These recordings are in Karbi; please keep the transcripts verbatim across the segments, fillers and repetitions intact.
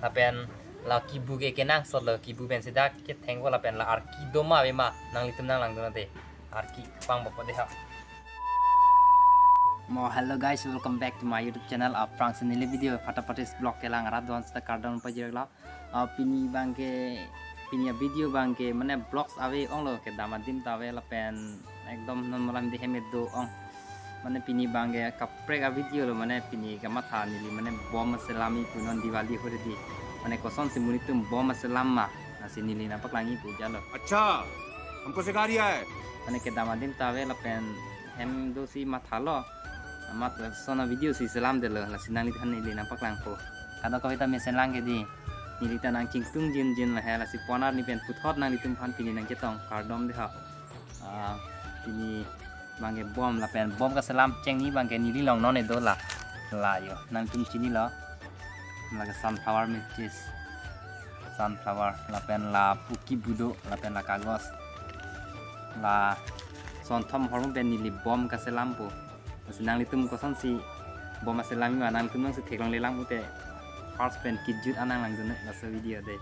Lapen la kibu ke kenangsot lo, kibu pen sida kethengpo lapen la arki do ma ave ma nanglitum nanglangdun nang de. Arki pangbopo de ha. Mo, hello guys, welcome back to my YouTube channel. Aphrangsi neli video Phata Phatis vlog kelang arat do-an seta kardom pajirlo. Ah, pini abangke, pini avideo abangke mane vlogs ave onglo, kedam adim ta ave lapen ekdom non malam di hem do ong. Mane pini abangke kaprek avideo lo, mane pini kamatha neli mane bom aselam-i pu, non Diwali ahut di. Mane kosonsi monit atum bom aselam ma, lasi neli nangpaklang-i pu jalo. अच्छा, हमको सिखा रिया है। Mane kedam adim ta ave lapen hem do si mathalo. Amat lason avideo si selamdetlo, lasi nangliphan neli nangpaklangpo. Kadokave ta mesen lang ke di. Neli ta nangchingtung jinjin lo he, lasi pon arni pen puthot nanglitum aphan pini nangchetong kardom de ha. Ah, pini abangke bom lapen bom kaselam chengni abangke neli along non do la. La yo, nanglitum chinilo. Lake sunflower matches. Sunflower, lapen la pu kibu do, lapen la kagos. Lason thom ahormu pen neli bom kaselampo. Lasi nanglitum kosonsi bom aselam-i ma, nanglitum jongsi theklongle lang pute first pen kejut an nanglangdun laso video de.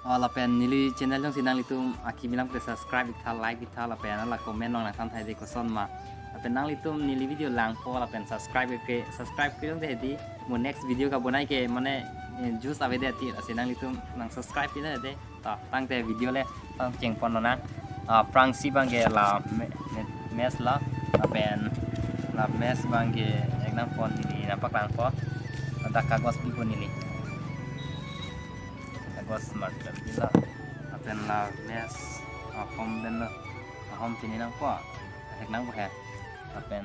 Oh, lapen neli channel jongsi nanglitum akimi lang pute subscribe-ik tha, like-ik tha, lapen la comment along nangthan thai de koson ma. Lapen nanglitum neli video langpo lapen subscribe ke, subscribe ke jong de di, mo next video kabonai ke mane, eh, juice ave de ati, lasi nanglitum nang subscribe-ik de. Ta, tangte video le tang chengpon lonang. Ah, aphrangsi abangke la me-, me-, maize lo, lapen la maize abangke ek nangpon neli nangpaklangpo. Ladak kagos pipo neli. Kagos marker pilo. Lapen la maize, ah, ahom pen lo. Ahom pini nangpo. Ek nangpo he. Lapen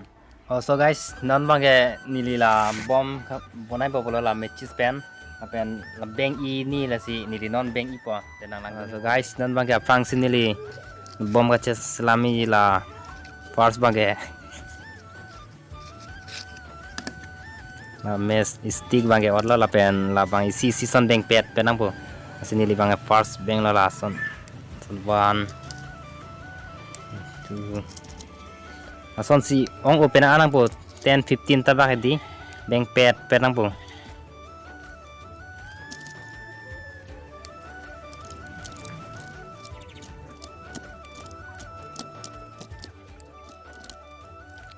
Oh, so guys, non abangke neli la bom ka-, bonai bopo lo la matches pen. Lapen la beng-i ni, lasi neli non beng-ipo. Te nanglang. So guys, non abangke aphrangsi neli bom kacheselam-i la first abangke. La match stick abangke otlo lapen labang isi isi son bengpet pen nangpo. Lasi neli abangke first benglo lason. Son one, two, Lasonsi ong open an nangpo, ten fifteen ta bak di, bengpet pet nangpo.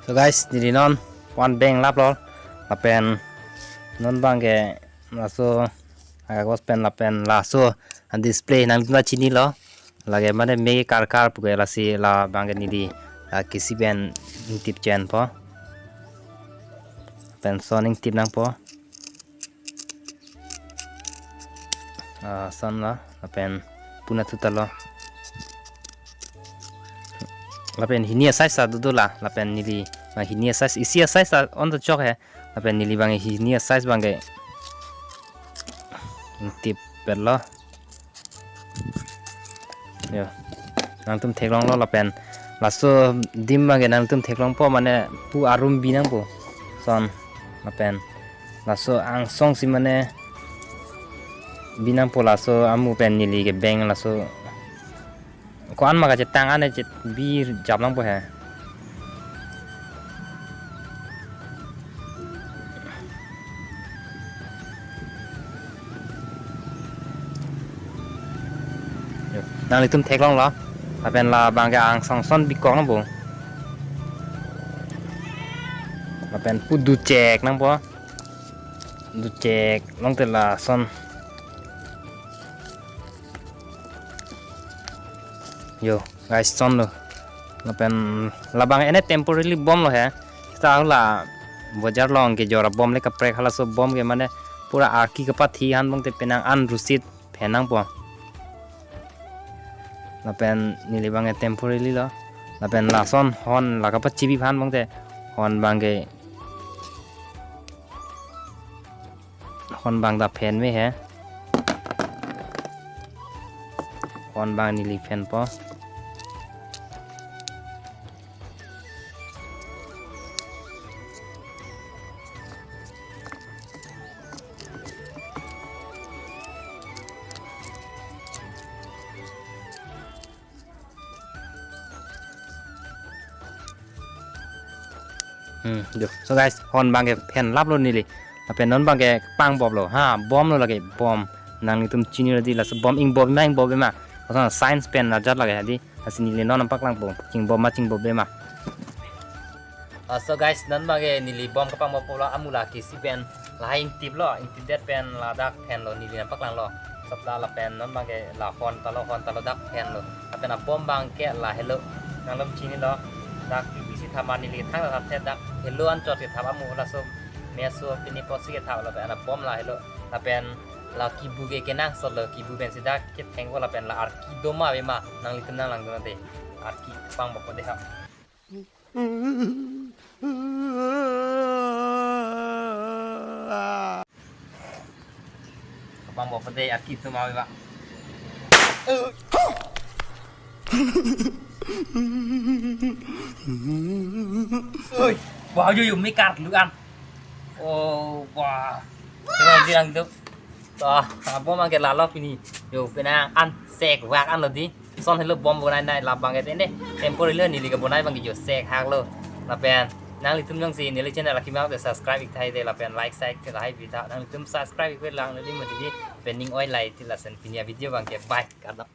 So guys, neli non one beng laplo, lapen non abangke laso akagos pen lapen laso a display nangtum ta chinilo. Lake mane me karkar puke, lasi labangke neli la kisi pen ingtip chenpo. Pen son ingtip nangpo. Ah, son la, lapen puna thutalo. Lapen hini a size ta dodo la, lapen neli, ah, hini a size, isi a size ta on to chok he. Lapen neli abang hini a size abangke ingtip petlo. Yo. Nangtum theklonglo lapen laso adim abangke nangtum theklongpo mane pu arum bi nangpo. Son lapen laso angsong si mane bi nangpo, laso amu pen neli kebeng laso ko-an ma kachetang an chet bi jap nangpo he. Yo, nanglitum theklonglo. Lapen labangke angsong son bikok nangpo. Lapen pu duchek nangpo. Duchek longte lason. Yo, guys, son lo. Lapen labang ene temporarily bomlo he. Seta la bojar along kejor abom le kaprek, halaso bom ke mane pura arki kapathi han bongte penang an rusit phen nangpo. Lapen neli abangke temporarily lo. Lapen lason hon la kapachibi aphan bongte hon abangke Hon abang ta phen me he. Hon abang neli phenpo. Hmm, do. So guys, hon abangke phen laplo neli. Lapen non abangke pangboplo. Ha, bomlo lake, bom. Nanglitum chinilo dei, laso bom ingbom ma ingbom ma. Lason science pen ajat lake dei. Lasi neli non nangpaklangpo, chingbom ma chingbom ma. Ah, so guys, non abangke neli bom kapangbopo lo, amula kisi pen lahai ingtiplo, ingtipdet pen ladak phenlo, neli nangpaklanglo. Sop la lapen non abangke la hon talo, hon talo dak phenlo. Lapen abom abangke lahelo. Nanglitum chinilo. Dak P V C thap ma, neli thangta thapthe, dak helo anchot kethap amu, laso meso pini posi kethap lapen abom lahelo. Lapen la kibu ke kenangsotlo, kibu pensi dak kethengpo lapen la arki do ma ave ma, nanglitum nanglangdun dei. Arki kapangbopo dei ha. Kapangbopo dei, arki do ma ave ma. Oi, wah, yo, yo, mekar lu an. Oh, wah. Terima kasih lang tu. Ah, abom abangke lalo pini. Yo, penang an sek vak anlo dei. Lason helo bom bonai nai labang ke tende. Temporary lo neli kebonai abangke yo sek haklo. Lapen nanglitum jongsi neli channel akimi te subscribe ik tahai dei lapen like, share ke lahai bita. Nanglitum subscribe ik lang neli mati dei. Pen ning oi lai ti lason pini avideo abangke bye. Kardom.